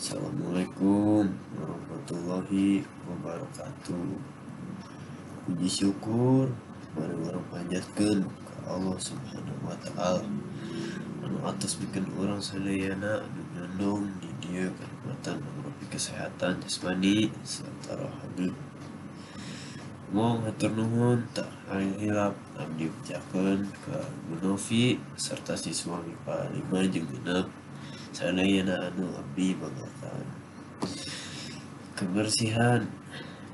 Assalamualaikum warahmatullahi wabarakatuh. Puji syukur mari urang panjatkeun ka Allah Subhanahu wa taala anu atos bikin urang sadayana anu nyondong di dieu kanikmatan mangrupi kesehatan jasmani serta rohani. Mong hatur nuhun tah hilap abdi ucapkeun ka Bu Novi serta siswa MIPA 5 jeung 6 sadayana anu abdi banggakan. Kebersihan.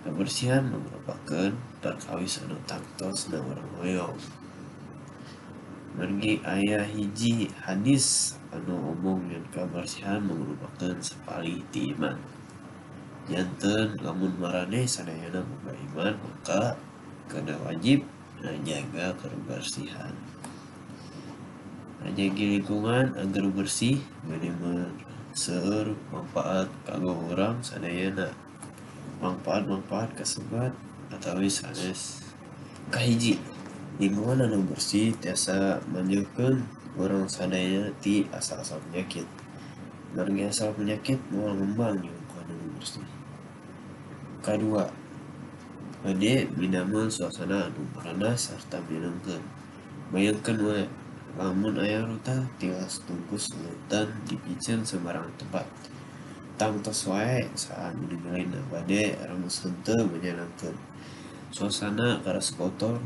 Kebersihan merupakan perkawis anu tangtosna urang hoyong. Margi aya hiji hadis anu omong yen kebersihan merupakan sapalih ti iman. Janten lamun maraneh sadayana boga iman maka kana wajib ngajaga kebersihan. Ngajagi lingkungan agar bersih bade seueur manfaat kanggo urang sadayana. Manfaat-manfaat kasebat atawi sanes. Kahiji, lingkungan anu bersih tiasa manjauhkeun urang sadayana ti asal-asal penyakit. Margi asal penyakit moal ngembang di lingkungan anu bersih. Kadua, bade midamel suasana anu merenah sarta menyenangkeun. Bayangkeun we lamun aya runtah tilas tungkus leutan dipiceun sembarang tempat. Tangtos wae saha anu ningalina bade remes henteu menyenangkeun. Suasana karas kotor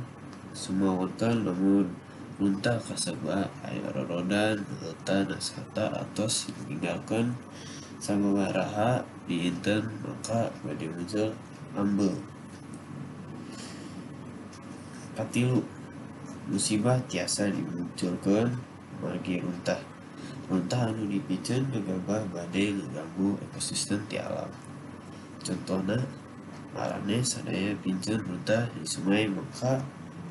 semua wonten lamun runtah kaseba aya rorodan leutan sarta atos ninggalkeun sababaraha dinten maka bade muncul ambeu. Katilu, musibah tiasa dimunculkeun margi runtah. Runtah anu dipiceun gegabah bade ngaganggu ekosistem ti alam. Contohna, maraneh sadaya piceun runtah di sungai maka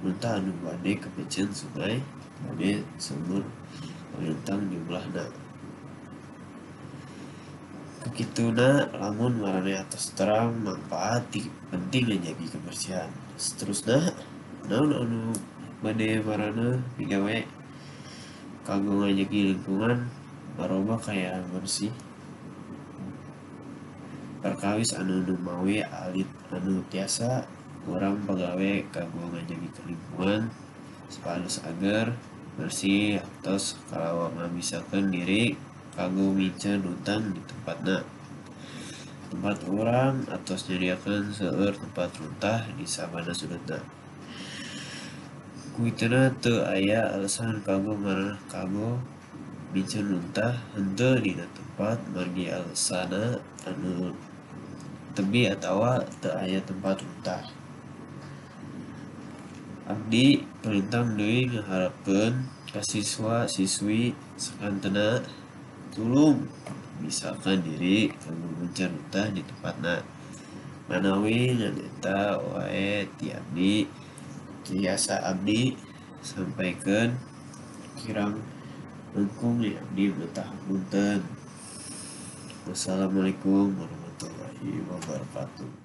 runtah anu bade kapiceun sungai bade seueur kalintang jumlahna. Kakituna lamun maraneh atos terang manfaat ti penting ngajagi kebersihan. Saterusna, naon anu bade maraneh migawe kanggo ngajagi lingkungan marobah kaayaan bersih? Perkawis anu numawi alit anu tiasa urang pagawe kanggo ngajagi lingkungan supados agar bersih atos kalawan ngabisakeun diri kanggo miceun runtah di tempatna. Tempat urang atos nyadiakeun seueur tempat runtah di sabana sudutna. Ku kituna teu aya alasan kanggo maraneh kanggo miceun runtah henteu dina tempat margi alasanna anu tebi atawa teu aya tempat runtah. Abdi kalintang deui ngaharepkeun ka siswa-siswi sakantena tulung bisakeun diri kanggo miceun runtah di tempatna. Manawi ngan eta wae ti abdi tiasa abdi sampaikeun kirang langkung di abdi menta hapunten. Wassalamualaikum warahmatullahi wabarakatuh.